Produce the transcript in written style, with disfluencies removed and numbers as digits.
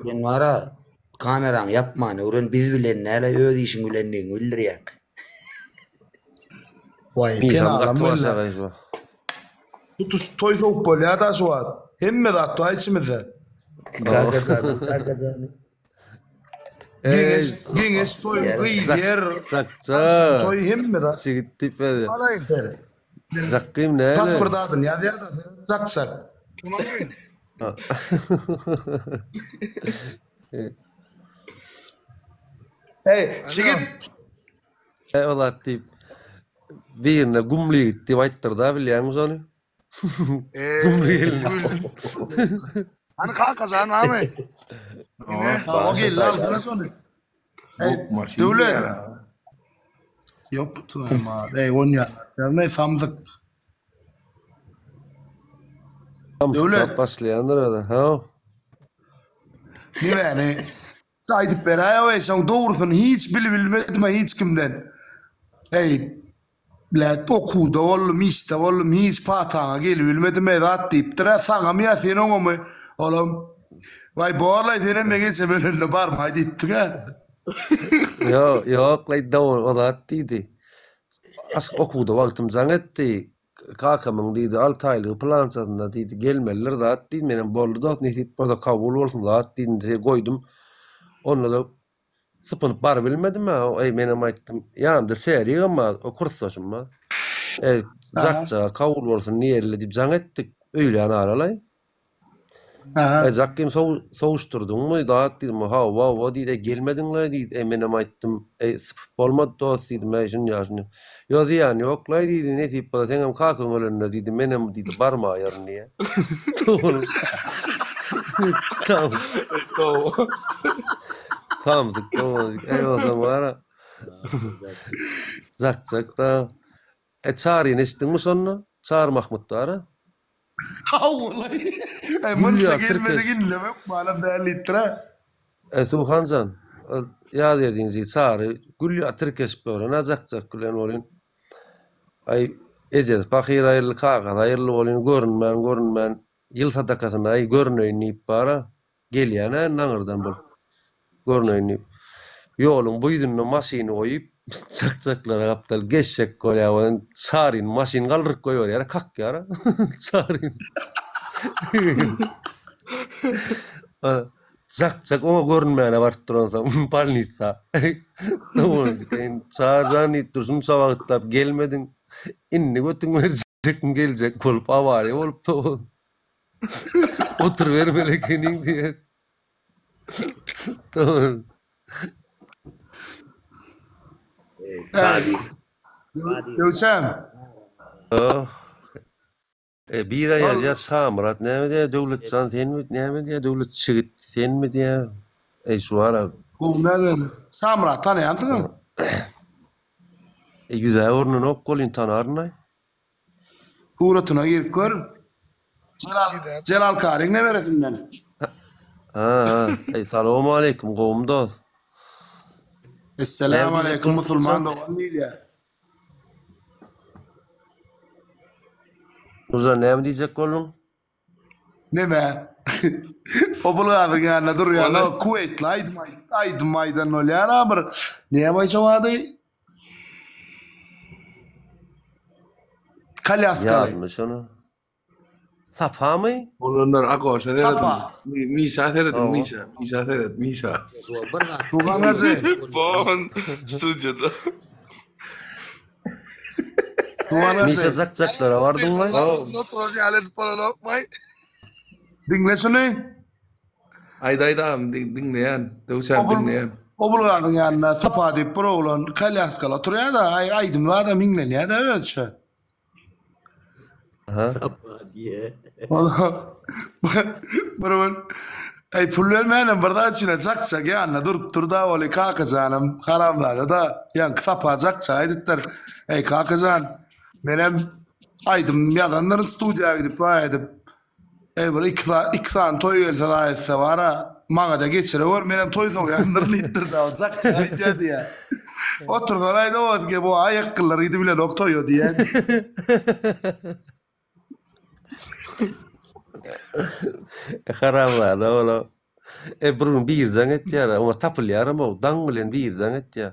Sen wara kameraňy ýapmany öwren biz bilen däl öz işiň bilendigiňi bildirýäň. Waý Misham penalam gaty wella. başagaý şu. Tutuş toý sowup bolýada şu wagt. Hemme zat bar içimizde. Kakajanyň kakajanyň. Eý, Geňeş geňeş toý gyz ýer Zakça. agşam toý hemme zat. Çigit diýip berýär. Alaýyn. Zakgym näle? Pasport adyny ýazýada jak jak. Kim alaýyn? Eý çigit. E, o zat diýip birine gumly ýigit diýip aýtdyrda bilýäňmi şony? Gumly gelin. Hany kakajan barmy? O geldi alsana şony. Eý Döwlet. Ýok tutuňma. Eý onýa. Ýazmaý samsyk. Döwlet başlaýandyr özi. Ha. Nämäni? Aýdyp beräýeweý şoň dogrusyny hiç bilibilmedim hiç kimden. Eý blät okuwda boldum işde boldum hiç pataňa gelibilmedim eý zat diýipdir-ä saňamy ýa sen oňamy olam waý borlaý senem meň ejem ölende barmaý diýipdiň-ä. Ýok ýoklaý dogry o zat diýdi. Aşyk okuwda wagtym jaň etdi. Kakamyň diýdi alty aýlygy pylançasynda diýdi gelmelidir zat diýdi menem boldy dost nesip bolsa kabul bolsun zat diýdim diýip goýdum. Onda-da sypynyp barybilmedim-ä eý menem aýtdym ýanymda Serigem bar o kursdaşym bar. Eý jakjaga kabul bolsun diýeli diýip jaň etdik öýlän aralaý. Aha. E, Jakgym sowuşdyrdyňmy zat diýdim. Hawa, hawa diýdi. E, gelmediňlaý diýdi. E, menem aýtdym. E, sypyp bolmady dost diýdim. E, şunýa şunýa. Ýo, zyýany ýoklaý diýdi. Nesip bolsa seňem kakaň ölende diýdi. Menem diýdi barmaýaryn diýýä. Dogry. Toba. Samsyk dogry. Eý, bolsaň bar-a. Jak-jak-da. E, Çaryny eşitdiňmi şonda? Çary Mahmut bar-a. Hawa-laý. Eý, munça gelmedik indi hökmanam däl diýipdir-ä. E, Suhan jan, ol Ýazberdiň jigi Çary gülýär tirkeşip ýören-ä jak-jak bilen welin. Aý, ejesi pahyr aýryldy, kakasy aýryldy welin, görünmän-görünmän, ýyl sadakasyna aý görüneýin diýip bar-a. Gelýän-ä indi aňyrdan bul. Görüneýin diýip. Ýoluň bu ýüzünde maşyny goýup, çak-çaklara gapdal geçjek bolýar welin, Çaryny maşyn galdyryp goýberýär-ä, kakýar-a. Çaryny. Çak-çak oňa görünmäne baryp duransoň, bolnisa. Çary jan diýip dur, şunça wagtlap gelmediň. Indi götüň berjekmi geljek bolup, awariýa bolupdy. Oturybermeli ekeniň diýen. Tamam. Döwçem. Oh. E, bir aý ýazýar Şamyrat näme diýýär Döwletjan senmi näme diýýär Döwlet çigit senmi diýýär. Eý şu ara. Gowy näme? Şamyrat tanaýansyňyz? E, ýüzä görnenok welin tanaryn-aý. Suratyna girip gör. Jelal Jelal Karyň neberesinden. Ha, ha. Eý, salowmaleýkim, gowumy dost? Esselamu aleýkum musulman dogan diýilýär. Nurjan näme diýjek bolduň? Neme? Obulgazyň ýanynda durýan o kuweýtli aýdym aýdym aýdan bolýar a bir. Näme aýşa ady? Kolýaskaly. Ýazmy şony? Sapamy? Oglanlar Agoşa serediň. Sapa. Mişa serediň, Hawa. Mişa. Mişa seret, Mişa. Tugan hajy. Bon studiýada. Tugan hajy. Mişa jak-jaklara bardyňmy? Oturan ýaly edip bolanokmy? Diňle şuny. Aýt aýt agam diňleýän. Döwçäm Obul diňleýän. Obulgazyň ýanynda Sapa diýip bir oglan kolýaskaly oturýar-da, aý aýdym zadam hiňlenýär-de özüçe. Aha. Sapa diýe. Bir gün Eý pul bermänem bir zat üçin jak-jak ýanynda durupdyr-da ol kakajanam haramzada-da ýaňky Sapa jak-jak aýdypdyr. Eý kakajan menem aýdym ýazandyryn studiýa gidip waý edip. Eý bir iki sa iki sany toý gelse zaý etse bara maňada geçirewür menem toý sowýandyryn diýipdir da jak jak aýdýar diýýär. Otursan aýdamaz ki bu aýakgylar gidibilenok toýa diýýär. Haramzada ola. E bir gün biri jaň etýär, oňa tapylýaram o, daň bilen biri jaň etýär.